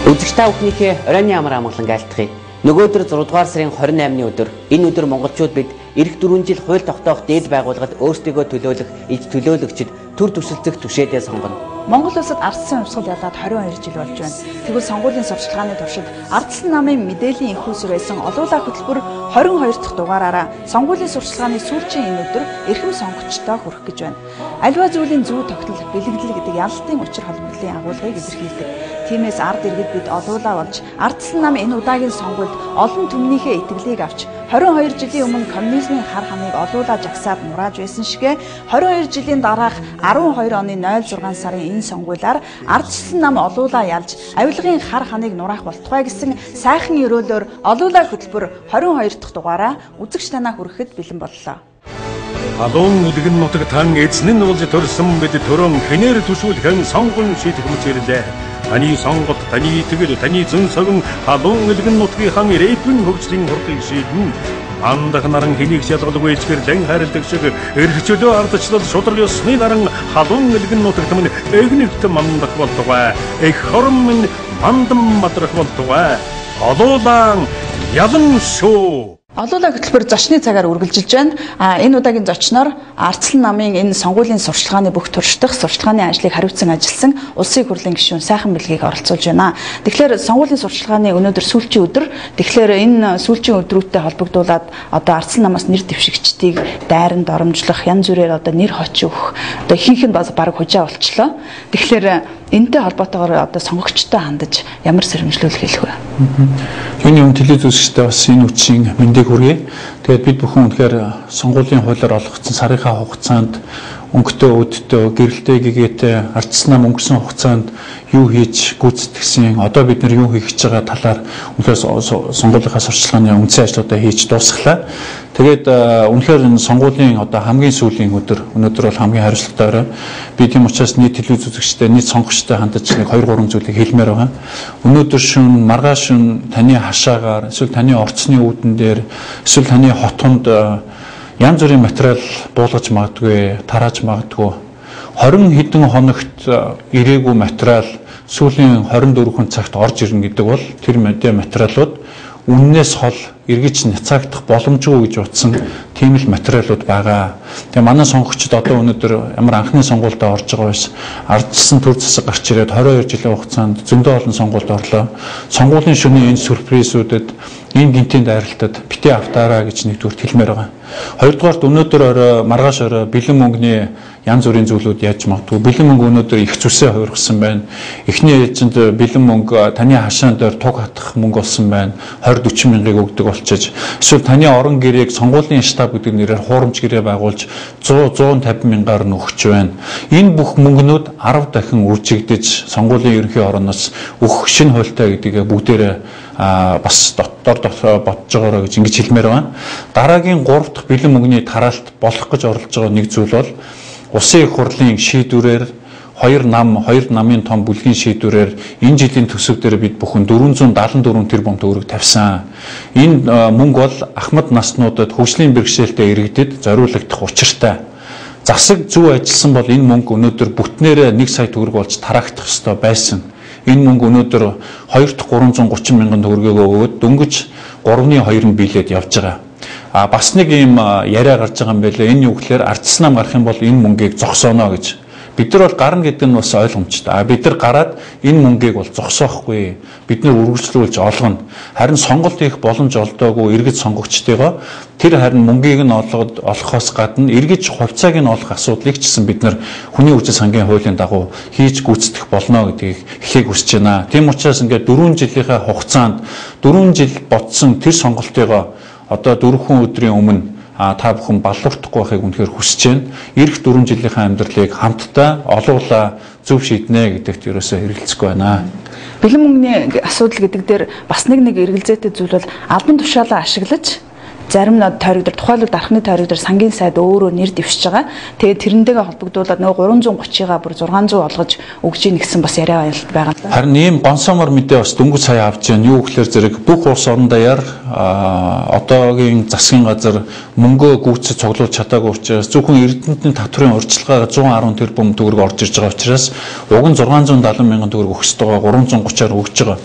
Үзэгч та бүхнийхээ оройн амар амгалан айлтгая. Нөгөөдөр 6 дугаар сарын 28-ны өдөр, энэ өдөр монголчууд бид эх 4 жил хууль тогтоох дээд байгууллагад өөрсдийгөө төлөөлөх иж төлөөлөгчд төр төсөлцөх түшээдээ сонгоно. Монгол улсад ардсан хувьсгал ялаад 22 жил болж байна. Тэгвэл сонгуулийн сурчлагын туршид ардсан намын мэдээллийн энхүү сүр байсан олуулаа хөтөлбөр 22 дахь дугаараараа сонгуулийн сурчлагын сүүлчийн энэ өдөр эрхэм сонгогчдоо хүрэх гэж байна. Аливаа зүйлийн зүй тогтол, бэлэгдэл гэдэг ялалтын учир холбогдлын агуулгыг илэрхийлдэг. Тиймээс ард иргэд бид олуулаа болж ардсан нам энэ удаагийн сонгуульд олон түмнийхээ итгэлийг авч 22 жилийн өмнө коммунизмын хар хамыг олуулаа жагсаад нурааж байсан шигэ 22 жилийн дараах 12 оны 06 сарын энэ сонгуулиар ардчилсан нам олуулаа ялж авилгын хар ханыг нураах болтугай гэсэн сайхан ерөөлөөр олуулаа хөтөлбөр 22 дахь дугаараа үзэгч танаа хүрэхэд бэлэн боллоо. Халуун үлгэн нутаг тан эзэн нь болж төрсөн бид төрөн хэнээр төшүүлхэн сонгон шийдэх мэт ирлээ. Таны сонголт, таны итгэл, таны зөн совин халуун үлгэн нутгийнхаа ирээдүйн хөгжлийн хурдыг шийднэ. Мандах наран хэнийг шалгалгүй ичгэрлэн хайрладаг шиг эрх чөлөө ардчлал шударга ёсны наран халуун үлгэн нутагт минь эгнэгт мандах болтугай. Эх хорон минь мандан мадрах болтугай. Олуулаан ялан шүү. Олуулаа хөтөлбөр зочны цагаар үргэлжилж байна. Энэ удаагийн зочноор Ардсан намын энэ сонгуулийн сурчлагын бүх туршдах сурчлагын ажлыг хариуцсан ажилласан улсын хурлын гишүүн Сайхан Бэлгийг оролцуулж байна. Тэгэхээр сонгуулийн сурчлагын өнөөдөр сүүлчийн өдөр. Тэгэхээр энэ сүүлчийн өдрүүдтэй холбогдуулаад одоо Ардсан намаас нэр дэвшигчдийг дайран доромжлох, янз бүрээр одоо нэр хоч өгөх одоо ихэнх нь бараг хужаа болчлоо. Тэгэхээр энэтэй холбоотойгоор одоо сонгогчтой хандаж ямар сэрэмжлүүлэх хэлэх вэ? Юуны өмнө телевиз үзэгчдээ бас энэ үеийн мэндийг хүргэе. Тэгээд бид бүхэн үнэхээр сонгуулийн хуулиар олгогдсон сарынхаа хугацаанд өнгөтэй өдтөө гэрэлтэй гэгээтэй ардсан нам өнгөрсөн хугацаанд юу хийж гүйцэтгсэн, одоо бид нар юу хийх гэж байгаа талаар үнэхээр сонгуулийнхаа сурчлагын үндсэн ажлуудаа хийж дуусглаа. Тэгээд үнэхээр энэ сонгуулийн одоо хамгийн сүүлийн өдөр, өнөөдөр бол хамгийн хариуцлагатай орой. Би тийм учраас нийт телевиз үзэгчтэй, нийт сонгогчтой хандаж нэг 2 3 зүйлийг хэлмээр байгаа. Өнөөдөр шөнө, маргааш шөнө таны хашаагаар, эсвэл таны орцны үүдэн дээр, эсвэл таны хотонд янз бүрийн материал буулгаж магадгүй, тарааж магадгүй. 20 хэдэн хоногт ирээгүй материал сүүлийн 24 цагт орж ирнэ гэдэг бол тэр мэдээ материалууд үннээс хол эргэж няцаагдах боломжгүй гэж утсан тийм л материалууд байгаа. Тэгээ манай сонгогчид одоо өнөөдөр ямар анхны сонгуульд орж байгаа байсан. Ардчилсан төр засаг гарч ирээд 22 жилийн хугацаанд зөндөө олон сонгуульд орлоо. Сонгуулийн шөнийн энэ сюрпризүүдэд, энэ гинтийн дайралтад битгий автаараа гэж нэгдүгürt хэлмээр байгаа. Хоёрдугаарт өнөөдөр орой, маргааш орой бэлэн мөнгөний янз бүрийн зүйлүүд яаж магадгүй. Бэлэн мөнгө өнөөдөр их зүсээ хувиргасан байна. Эхний ээлжинд бэлэн мөнгө таны хашаан дээр туг хатах мөнгө болсон байна. 20 40 мянгаыг өгдөг болчихж. Эсвэл таны орон гэрээг сонгуулийн штаб гэдэг нэрээр хуурамч гэрээ байгуулж 100 150 мянгаар нь өгч байна. Энэ бүх мөнгнүүд 10 дахин үржигдэж сонгуулийн ерөнхий орооноос өгөх шинэ хуультай гэдгийг бүгдээрээ бас дотор бодож байгаараа гэж ингэж хэлмээр байна. Дараагийн 3 дахь бэлэн мөнгөний тараалт болох гэж оролдож байгаа нэг зүйл бол Улсын их хурлын шийдвэрээр хоёр намын том бүлгийн шийдвэрээр энэ жилийн төсөв дээр бид бүхэн 474 тэрбум төгрөг тавьсан. Энэ мөнгө бол ахмад наснуудад хөгжлийн бэрхшээлтэй иргэдэд зориулагдах учиртай. Засаг зөв ажилласан бол энэ мөнгө өнөөдөр бүтнээрээ 1 сая төгрөг болж тараагдах ёстой байсан. Энэ мөнгө өнөөдөр 2 дахь 330 мянган төгрөгөө өгөөд дөнгөж 3.2 нь биелээд явж байгаа. А бас нэг юм яриа гарч байгаа юм байлаа. Энэ юу гэхээр ардсан нам гарах юм бол энэ мөнгийг зогсооно гэж. Бид нар бол гарна гэдэг нь бас ойлгомжтой. А бид нар гараад энэ мөнгийг бол зогсоохгүй. Бид нар үргэлжлүүлж олгоно. Харин сонголт хийх боломж олдоогүй иргэд сонгогчдыгоо тэр харин мөнгийг нь олгоод олохоос гадна эргэж хувьцааг нь олох асуудлыг ч гэсэн бид нар хүний хөгжил сангийн хуулийн дагуу хийж гүйцэтгэх болно гэдгийг хэлхийг хүсэж байна. Тийм учраас ингээд 4 жилийнхээ хугацаанд 4 жил ботсон тэр сонголтыгоо одоо 4 өдрийн өмнө та бүхэн баллууртахгүй байхыг үнэхээр хүсэж байна. Ирэх 4 жилийнхээ амьдралыг хамтдаа олуулаа зөв шийднэ гэдэгт ерөөсөө эргэлзэхгүй байна. Бэлэн мөнгөний асуудал гэдэг дээр бас нэг эргэлзээтэй зүйл бол албан тушаалаа ашиглаж зарим тойрог дээр тухайлбал дархны тойрог дээр сангийн сайд өөрөө нэр дэвшиж байгаа. Тэгээд тэрнтэйгээ холбогдуулаад нөгөө 330-га бүр 600 олгож өгч ийн гэсэн бас яриа аялалт байгаа. Харин ийм гонсоомор мэдээ бас дөнгөж сая авч байна. Юу гэхээр зэрэг бүх улс орон даяар одоогийн засгийн газар мөнгөө гүйцэд цуглуулж чадаагүй учраас зөвхөн Эрдэнэтийн татврын урьдчилгаа 110 тэрбум төгрөг орж ирж байгаа учраас уг нь 670 мянган төгрөг өгөх ёстойгоо 330-аар өгч байгаа.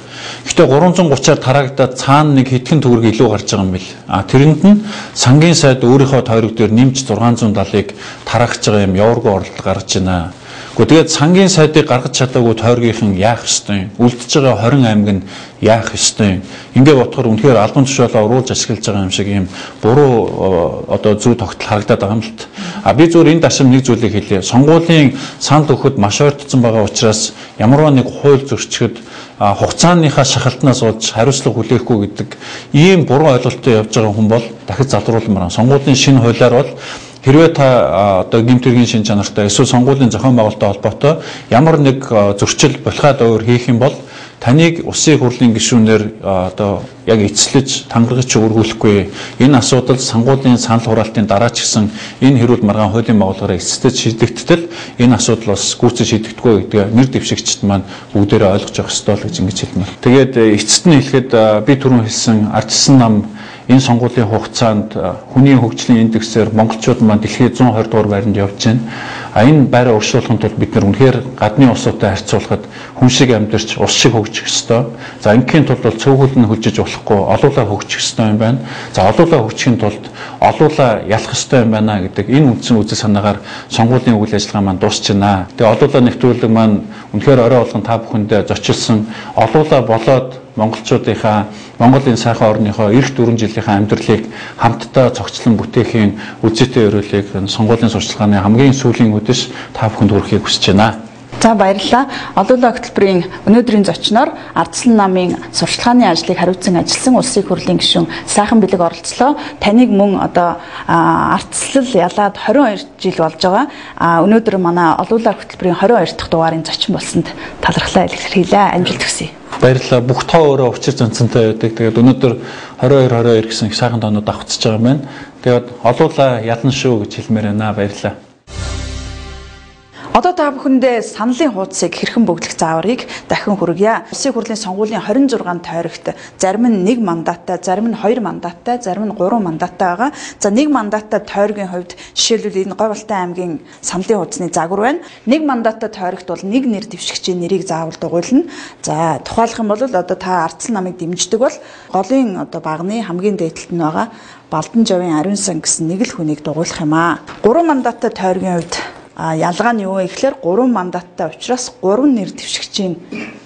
Гэхдээ 330-аар тараагдаад цаана нэг хэдхэн төгрөг илүү гарч байгаа юм бэл. А тэрэнд нь сангийн сайд өөрийнхөө тойрог дээр нэмж 670-ыг тараахж байгаа юм ёоргоо оролдол гаргаж байна. Гэхдээ тэгээд сангийн сайдыг гаргаж чадаагүй тойргийнхан яах ёстой юм? Үлдэж байгаа 20 аймаг нь яах ёстой юм? Ингээ бодохоор үнэхээр албан тушаалаа уруулж ашиглаж байгаа юм шиг юм буруу одоо зүй тогтол харагдаад байгаа юм л т. А би зүгээр энэ дашим нэг зүйлийг хэлье. Сонгуулийн санал өгөхөд маш ойртсон байгаа учраас ямарваа нэг хууль зөрчихэд хугацааныхаа шахалтнаас болж хариуцлага хүлээхгүй гэдэг ийм буруу ойлголттой явж байгаа хүн бол дахиж залруулмаар. Сонгуулийн шинэ хуулиар бол хэрвээ та одоо гэмт хэргийн шин чанартай эсвэл сонгуулийн зохион байгуулалттай холбоотой ямар нэг зөрчил булхаад өөр хийх юм бол таныг улсын хурлын гишүүнээр одоо яг эцэслэж тангарагч өргүүлэхгүй. Энэ асуудал сонгуулийн санал хураалтын дараа ч гэсэн энэ хэрүүл маргаан хуулийн байгууллагаараа эцэслэж шийдэгдтэл энэ асуудал бас гүйцэн шийдэгдэхгүй гэдгээ нэр дэвшигчд маань бүгдээрээ ойлгож явах ёстой л гэж ингэж хэлмээр. Тэгээд эцэст нь хэлэхэд би түрүүн хэлсэн ардчилсан нам энэ сонгуулийн хугацаанд хүний хөгжлийн индексээр монголчууд маань дэлхийн 120 дугаар байранд явж байна. А энэ байраа өршөөлөхөнд тулд бид нэр үнэхээр гадны улсуудтай харьцуулахад хүн шиг амьдарч улс шиг хөгжих ёстой. За ингээхийн тулд бол цөөхөл нь хөгжиж болохгүй, олуулаа хөгжих ёстой юм байна. За олуулаа хөгжихийн тулд олуулаа ялах ёстой юм байна гэдэг энэ үндсэн үзэл санаагаар сонгуулийн үйл ажиллагаа маань дуусч байна. Тэгээ олуулаа нэвтрүүлэг маань үнэхээр орой болгон та бүхэндээ зочилсан олуулаа болоод монголчуудынхаа Монголын сайхан орныхоо эх 4 жилийнхаа амьдралыг хамтдаа цогцлон бүтээхийн үзээтэй өрөөлийг сонгуулийн сурчлагын хамгийн сүүлийн үдэш та бүхэнд хүрэхийг хүсэж байна. За баярлалаа. Олуулаа хөтөлбөрийн өнөөдрийн зочноор Ардчилсан намын сурчлагын ажлыг хариуцсан ажилласан улсын хурлын гишүүн Сайхан Бэлэг оролцлоо. Таныг мөн одоо ардчлал ялаад 22 жил болж байгаа. Өнөөдөр манай Олуулаа хөтөлбөрийн 22 дахь дугаарын зочин болсонд талархлаа илэрхийлье. Амжилт хүсье. Баярлалаа. Бүх тоо өөрөө учир занцантай байдаг. Тэгээд өнөөдөр 22 22 гэсэн их сайхан тоонууд авцж байгаа юм байна. Тэгээд олуулаа ялна шүү гэж хэлмээр байна. Баярлалаа. Одоо та бүхэндээ саналын хуудсыг хэрхэн бөглөх зааврыг дахин хүргье. Улсын хурлын сонгуулийн 26 тойрогт зарим нь 1 мандаттай, зарим нь 2 мандаттай, зарим нь 3 мандаттай байгаа. За 1 мандаттай тойргийн хувьд жишээлбэл энэ Говьалтай аймгийн саналын хуудсны загвар байна. 1 мандаттай тойрогт бол нэг нэр дэвшигчийн нэрийг заавал дугуйлна. За тухайлах юм бол одоо та Ардчилсан намыг дэмждэг бол голын одоо багны хамгийн дээд талд нь байгаа Балдан Жавын Ариунсан гэсэн нэг л хүнийг дугуйлах юм аа. 3 мандаттай тойргийн хувьд ялгаа нь юу вэ гэхээр 3 мандаттай учраас 3 нэр дэвшигчийн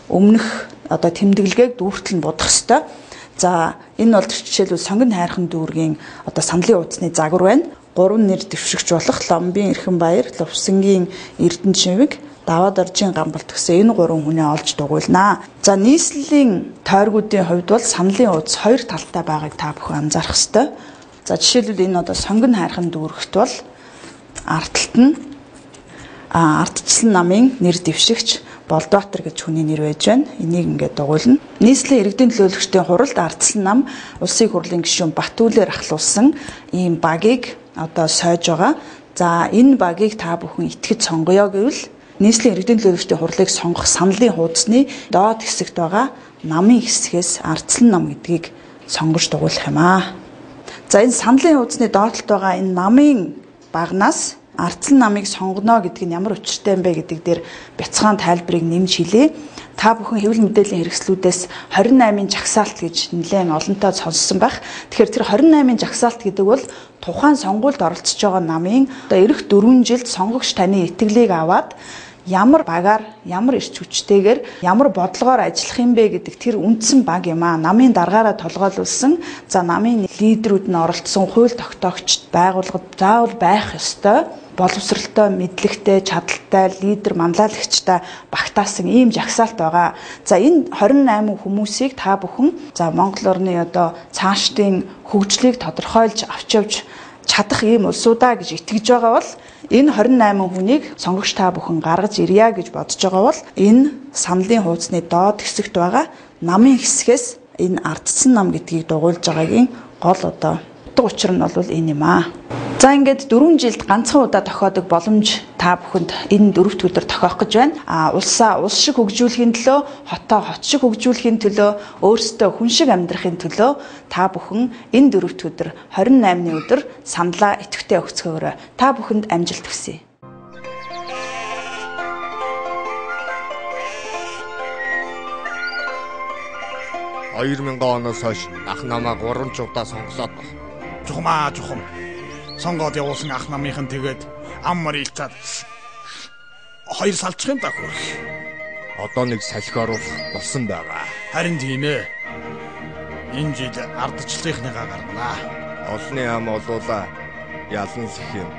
өмнөх одоо тэмдэглэгээг дүүртэл нь будах ёстой. За энэ бол жишээлбэл Сонгон хайрхан дүүргийн одоо саналын хуудасны загвар байна. 3 нэр дэвшигч болох Ломбын Эрхэн Баяр, Лувсангийн Эрдэнэ Шивэг, Даваад Оржийн Гамбалт гэсэн энэ 3 хүнээ олж дугуйлнаа. За нийслэлийн тойргуудын хувьд бол саналын хуудас хоёр талтай байгааг та бүхэн анзаарах ёстой. За жишээлбэл энэ одоо Сонгон хайрхан дүүрэгт бол ард талд нь Ардчилсан намын нэр дэвшигч Болдбаатар гэж хүний нэр байж байна. Энийг ингээд дугуйлна. Нийслэлийн иргэдийн төлөөлөгчдийн хуралд Ардчилсан нам улсын хурлын гишүүн Батүлээр ахлуулсан ийм багийг одоо сойж байгаа. За энэ багийг та бүхэн итгэж сонгоё гэвэл нийслэлийн иргэдийн төлөөлөгчдийн хурлыг сонгох саналын хуудасны доод хэсэгт байгаа намын хэсгээс Ардчилсан нам гэдгийг сонгож дугуйлах юм аа. За энэ саналын хуудасны доод талд байгаа энэ намын багнаас Ардчилсан намыг сонгоно гэдэг нь ямар учиртай юм бэ гэдэг дээр бяцхан тайлбарыг нэмж хэлье. Та бүхэн хэвлэл мэдээллийн хэрэгслүүдээс 28-ын жагсаалт гэж нэлээд олонтаа сонссон байх. Тэгэхээр тэр 28-ын жагсаалт гэдэг бол тухайн сонгуульд оролцож байгаа намын одоо эх 4 жилд сонгогч таны итгэлийг аваад ямар багаар, ямар эрч хүчтэйгээр, ямар бодлогоор ажиллах юм бэ гэдэг тэр үндсэн баг юм аа. Намын даргаараа толгойлуулсан, за намын лидерүүд нь оролцсон хууль тогтоогч байгууллагад заавал байх ёстой боловсралтай, мэдлэгтэй, чадaltaй, лидер, манлайлагчтай багтаасан ийм жагсаалт байгаа. За энэ 28 хүмүүсийг та бүхэн за Монгол орны одоо цаашдын хөгжлийг тодорхойлж авч явж чадах ийм улсуудаа гэж итгэж байгаа бол энэ 28 хүнийг сонгогч та бүхэн гаргаж ирье гэж бодож байгаа бол энэ саналын хуудасны доод хэсэгт байгаа намын хэсгээс энэ Ардчилсан нам гэдгийг дугуйлж байгаагийн гол одоо утга учир нь бол энэ юм аа. За ингээд 4 жилд ганцхан удаа тохиодог боломж та бүхэнд энэ 4 өдөр тохиох гэж байна. А улсаа улс шиг хөгжүүлэхийн төлөө, хотоо хот шиг хөгжүүлэхийн төлөө, өөрсдөө хүн шиг амьдрахын төлөө та бүхэн энэ 4 өдөр 28-ны өдөр саналаа идэвхтэй өгцгөөрэй. Та бүхэнд амжилт хүсье. 2000 оноос хойш ах намаа 3 ч удаа сонголоод. Чухам чухам. Сонгоод явуулсан ах намынхан тэгээд ам морилцаад хоёр салчих юм да хөрх. Одоо нэг салхи оруулах болсон байгаа. Харин тийм ээ. Энэ жил ардчлалынхныгаа гарганаа. Олны ам олуула ялан сэх юм.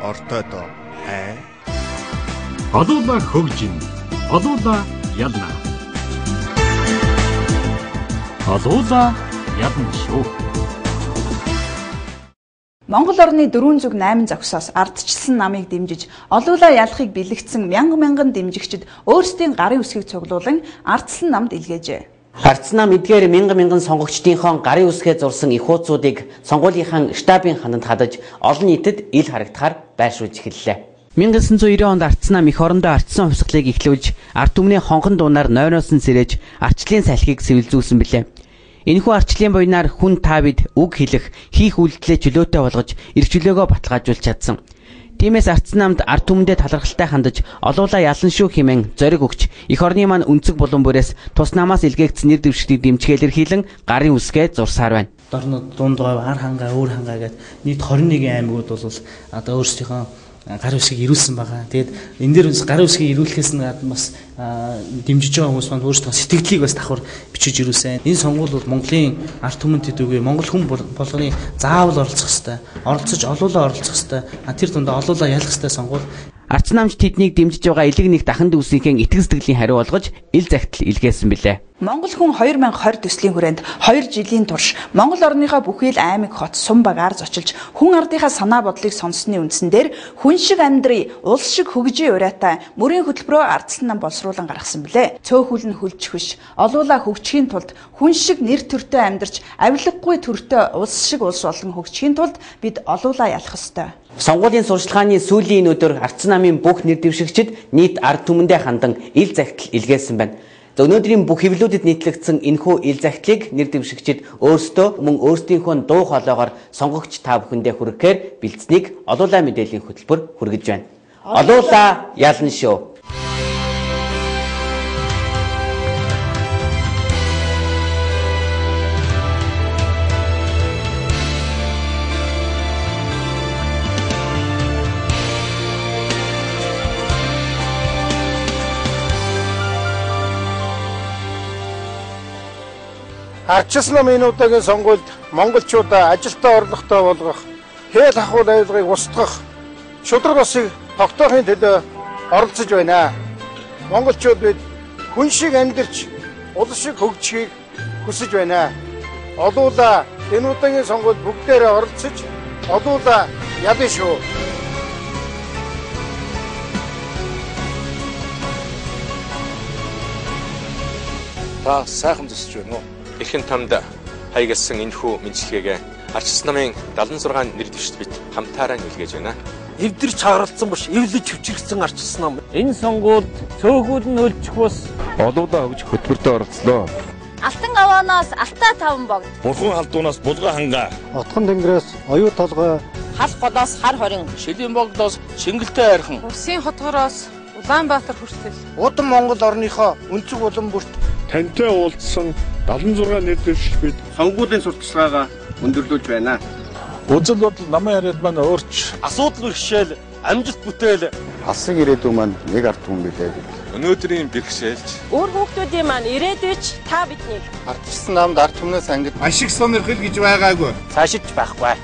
Ортой доо. Аа. Олуула хөгжин. Олуула ялна. Олуула ялна шүү. Монгол орны 408 зогсоос ардчилсан намыг дэмжиж, олуулаа ялахыг бэлэгдсэн мянга мянган дэмжигчид өөрсдийн гарын үсгийг цуглуулан ардчилсан намд илгээжээ. Ардсан нам эдгээр мянга мянган сонгогчдынхон гарын үсгээ зурсан их хуудсуудыг сонгуулийнхаа штабын хананд хадаж олон нийтэд ил харагдахаар байршуулж эхэллээ. 1990 онд ардсан нам эх орондоо ардсан хувьсгалыг эхлүүлж, ард түмний хонхон дуунаар нойроос нь сэрэж ардчлалын салхийг сэвэлзүүлсэн билээ. Энэхүү ардчлалын буйнаар хүн та бид үг хэлэх, хийх үйлдэлээ чөлөөтэй болгож, эрх чөлөөгөө баталгаажуулж чадсан. Тиймээс ардсан намд ард түмэндээ талархалтай хандаж, олуулаа ялан шүү хэмээн зориг өгч, эх орны маань өнцөг булан бүрээс тус намаас илгээгдсэн нэр дэвшигтийг дэмжихээр илэрхийлэн гарын үсгээ зурсаар байна. Дорнод дунд говь, ар хангаа, өөр хангаа гээд нийт 21 аймагуд бол одоо өөрсдийнхөө гарын үсгийг ирүүлсэн байгаа. Тэгээд энэ дээр гарын үсгийг ирүүлэхээс нь гадна бас дэмжиж байгаа хүмүүс маань өөрсдөө сэтгэлийг бас давхар бичиж ирүүлсэн. Энэ сонгуул бол Монголын ард түмэн төдийгүй Монгол хүн болгоны заавал оролцох ёстой. Оролцож олуулаа оролцох ёстой. Тэр дундаа олуулаа ялах ёстой сонгуул. Ардсан намч тэднийг дэмжиж байгаа элэг нэг дахин дүүсийнхээ итгэл сэтгэлийн хариу болгож ил загтал илгээсэн билээ. Монгол хүн 2020 төслийн хүрээнд 2 жилийн турш Монгол орныхоо бүхий л аймаг хот сум багаар зочилж хүн ардынхаа санаа бодлыг сонссны үндсэн дээр хүн шиг амьдрий, улс шиг хөгжий ураатай мөрийн хөтөлбөрөөр ардчилсан нам боловсруулан гаргасан билээ. Цөөхүл нь хөлжих биш, олуулаа хөгжихийн тулд хүн шиг нэр төртөө амьдарч авилгагүй төртөө улс шиг улс болон хөгжихийн тулд бид олуулаа ялах ёстой. Сонгуулийн сурчлагын сүүлийн энэ өдөр ардсан намын бүх нэр дэвшигчид нийт ард түмэндээ хандан ил загтал илгээсэн байна. Өнөөдрийн бүх хэвлэлүүдэд нийтлэгдсэн энэхүү ил загтлыг нэр дэвшигчид өөрсдөө мөн өөрсдийнхөө дуу хоолойгоор сонгогч та бүхэндээ хүргэхээр бэлдсэнийг олуулаа мэдээллийн хөтөлбөр хүргэж байна. Олуулаа ялна шүү. Ардчилсан нам энэ удаагийн сонгуульд монголчуудаа ажилтаа орлоготой болгох, хэл хахуул авилгыг устгах, шударга ёсыг тогтоохын төлөө оролцож байна. Монголчууд бид хүн шиг амьдарч, улс шиг хөгжихийг хүсэж байна. Олуулаа энэ удаагийн сонгуульд бүгдээрээ оролцож, олуулаа ялна шүү. Та сайхан зөсөж байна уу? Эрхэн тамд хаягалсан энэхүү мэндчилгээгээ ардчилсан намын 76 нэр дэвшигт бид хамтаараа илгээж байна. Эвдэрч хагаралцсан биш, эвлэж хөвчрөгдсөн ардчилсан нам. Энэ сонгуульд цөөхүүд нь хөлжих бус олуулаа хөгжих хөтөлбөртөө оролцлоо. Алтан авааноос алтаа таван богд. Бурхан халдуунаас булган хангаа. Отхон тэнгэрээс оюу толгой. Хал голоос хар хорин. Шилийн богдоос шингэлтэй архан. Улсын хотгороос Улаанбаатар хүртэл. Удам Монгол орныхоо өнцөг улам бүрт тантай уулзсан 76 нэр дэвшигч бид сонгуулийн сурталчилгаагаа өндөрлүүлж байна. Үзэл бодол намын яриад маань өөрч. Асуудал бэрхшээл, амжилт бүтээл. Алсын ирээдүйн маань нэг ард түмэн билээ гэж. Өнөөдрийн бэрхшээлч үр хүүхдүүдийн маань ирээдүйч та биднийг. Ардчилсан намд ард түмнээс ангид ашиг сонирхол гэж байгаагүй. Цаашиж байхгүй.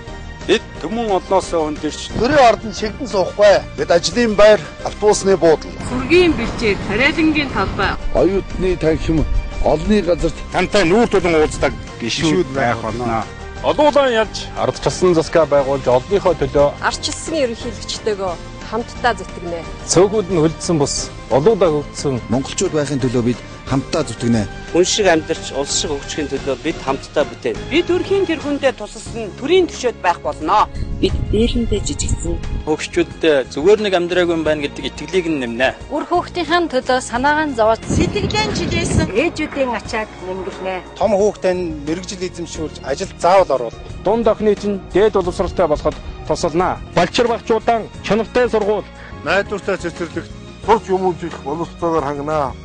Бид түмэн олноос өндөрч төрийн ордонд шигдэн суухгүй. Бид ажлын байр, автобусны буудал, сүргийн бэлчээр, тариалангийн талбай, оюутны танхим, олонний газарт тантай нүүр тулан уулздаг гишүүд байх болно. Олуулаа ялж ардчилсан засгаа байгуулж олонныхоо төлөө ардчилсан ерөнхийлөгчтэйгөө хамтдаа зүтгэнэ. Цөөхүүд нь хөлдсөн бус олуулаа хөгжсөн монголчууд байхын төлөө бид хамтдаа зүтгэнэ. Хүн шиг амьдарч улс шиг хөгжихийн төлөө бид хамтдаа бүтээнэ. Бид өрхийн тэргүүндээ тусалсан төрийн төшөөд байх болно. Бид дээрэндээ жижигсэн. Хөгшчүүддээ зүгээр нэг амьдраагүй юм байна гэдэг итгэлийг нь нэмнэ. Үр хүүхдийн төлөө санаагаа нь зовоож сэтгэлээ чижээсэн ээжүүдийн ачааг нэмгэлнэ. Том хүүхдээ нь мэргэжил эзэмшүүлж ажилд заавал оруул. Дунд охины чинь дээд боловсралтай болоход тусалнаа. Балчир багчуудаан чанартай сургууль, найдвартай цэцэрлэгт сурч юм үзэх боловсцоогоор ханганаа.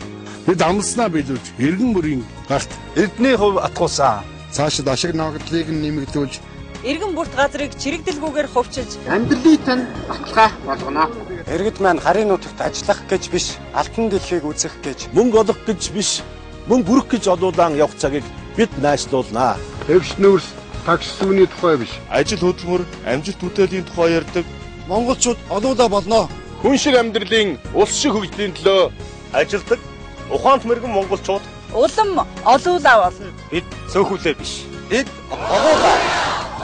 Бид амласнаа биелүүлж эргэн бүрийн гарт эрдний хувь атгуулсан. Цаашид ашиг ногдлыг нэмэгдүүлж эргэн бүрт газрыг чирэгдэлгүйгээр хувьчилж амьдралын тань баталгаа болгоно. Иргэд маань харын нутагт ажиллах гэж биш, алтан дэлхийг үзэх гэж, мөнгө олох гэж биш, мөнгө бүрэх гэж олуулан явах цагийг бид найшлуулнаа. Хэвш нүүрс такс сүүний тухай биш. Ажил хөдөлмөр, амжилт бүтээлийн тухай ярьдаг. Монголчууд олуулаа болно. Хүн шиг амьдралын, улс шиг хөгжлийн төлөө ажилдаг ухаант мэрэгэн монголчууд улам олуулаа болно. Бид цөөхүүлээ биш. Бид олуулаа.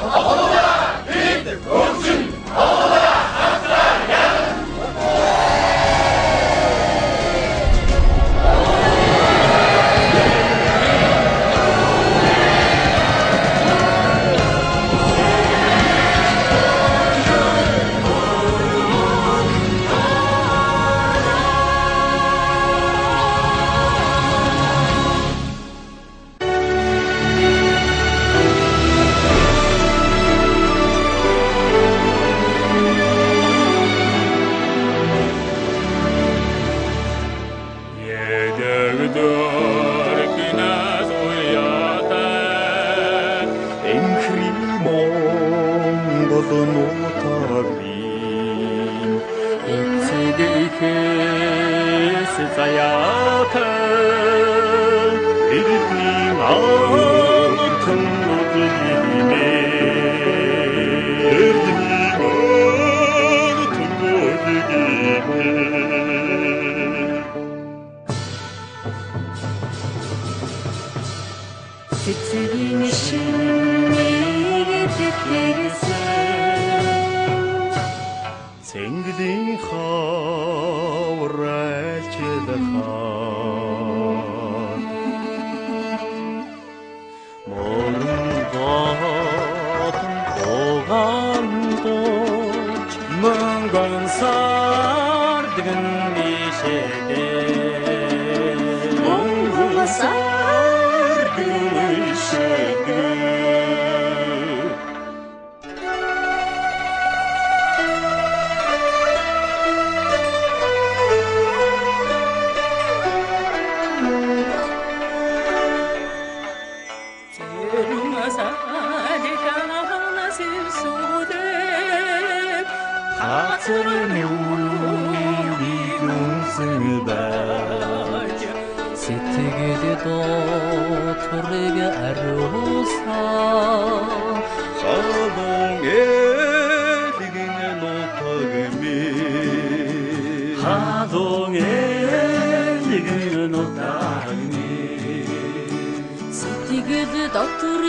Олуулаа бид хөгжин. Олуулаа хамтран ялна. Сэтгэл дотор